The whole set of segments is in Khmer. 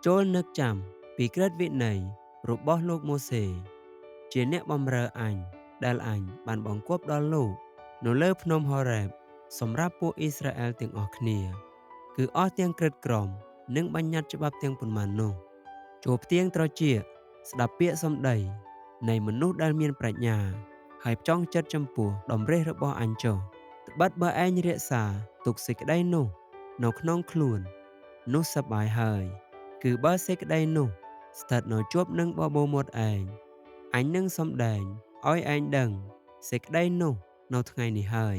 ចូលនឹកចាំពីក្រឹតវិន័យរបស់លោកម៉ូសេ ជាអ្នកបម្រើអញ ដែលអញបានបង្គាប់ដល់លោកនៅលើភ្នំហូរ៉េបសម្រាប់ពួកអ៊ីស្រាអែលទាំងអស់គ្នា គឺអស់ទាំងក្រឹតក្រមនិងបញ្ញត្តិច្បាប់ទាំងប៉ុន្មាននោះ។ ចូលផ្ទៀងត្រចៀកស្ដាប់ពាក្យសម្ដីនៃមនុស្សដែលមានប្រាជ្ញា ហើយចង់ចិត្តចំពោះតម្រិះរបស់អញចុះ ត្បិតបើឯងរក្សាទុកសេចក្តីនោះនៅក្នុងខ្លួន នោះសប្បាយហើយ គឺបើសេចក្តីនោះស្ថិតនៅជាប់នឹងបបូរមាត់ឯង អញនឹងសម្ដែងឲ្យឯងដឹងសេចក្តីនោះនៅថ្ងៃនេះហើយ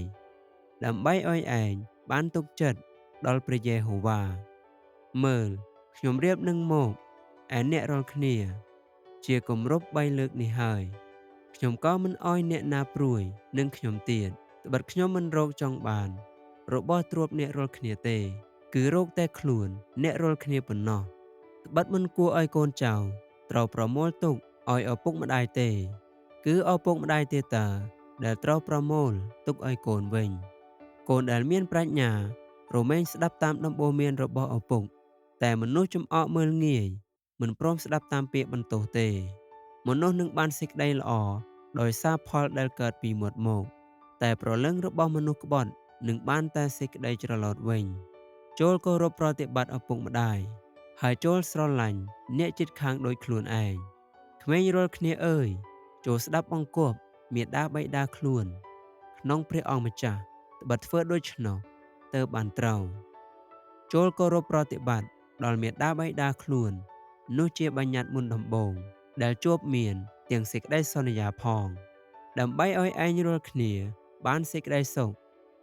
ដើម្បីឲ្យឯងបានទុកចិត្តដល់ព្រះយេហូវ៉ា។ មើល ខ្ញុំរៀបនឹងមកឯអ្នករាល់គ្នា ជាគម្រប់ 3 លើកនេះហើយ ខ្ញុំក៏មិនអោយអ្នកណាព្រួយនឹងខ្ញុំទៀត ត្បិតខ្ញុំមិនរកចង់បានរបស់ទ្រព្យអ្នករាល់គ្នាទេ គឺរកតែខ្លួនអ្នករាល់គ្នាប៉ុណ្ណោះ។ ត្បិតមិនគួរឲ្យកូនចៅត្រូវប្រមូលទុកឲ្យឪពុកម្ដាយទេ គឺឪពុកម្ដាយទេតើដែលត្រូវប្រមូលទុកឲ្យកូនវិញ។ កូនដែលមានប្រាជ្ញារមែងស្ដាប់តាមដំបូន្មានរបស់ឪពុក តែមនុស្សចំអកមើលងាយមិនព្រមស្ដាប់តាមពាក្យបន្ទោសទេ។ មនុស្សនឹងបានសេចក្តីល្អដោយសារផលដែលកើតពីមាត់មក តែប្រលឹងរបស់មនុស្សក្បត់នឹងបានតែសេចក្តីច្រឡោតវិញ។ ចូលគោរពប្រតិបត្តិឪពុកម្ដាយ ហើយចូលស្រឡាញ់អ្នកជិតខាងដូចខ្លួនឯង។ ក្មេងរាល់គ្នាអើយ ចូលស្ដាប់បង្គាប់មាតាបិតាខ្លួនក្នុងព្រះអង្គម្ចាស់ ត្បិតធ្វើដូច្នោះទៅបានត្រូវ។ ចូលគោរពប្រតិបត្តិដល់មាតាបិតាខ្លួន នោះជាបញ្ញត្តិមុនដំបូងដែលជាប់មានទាំងសេចក្តីសន្យាផង ដើម្បីឲ្យឯងរាល់គ្នាបានសេចក្តីសុខ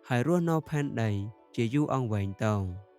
ហើយរស់នៅផែនដីជាយូរអង្វែងទៅ។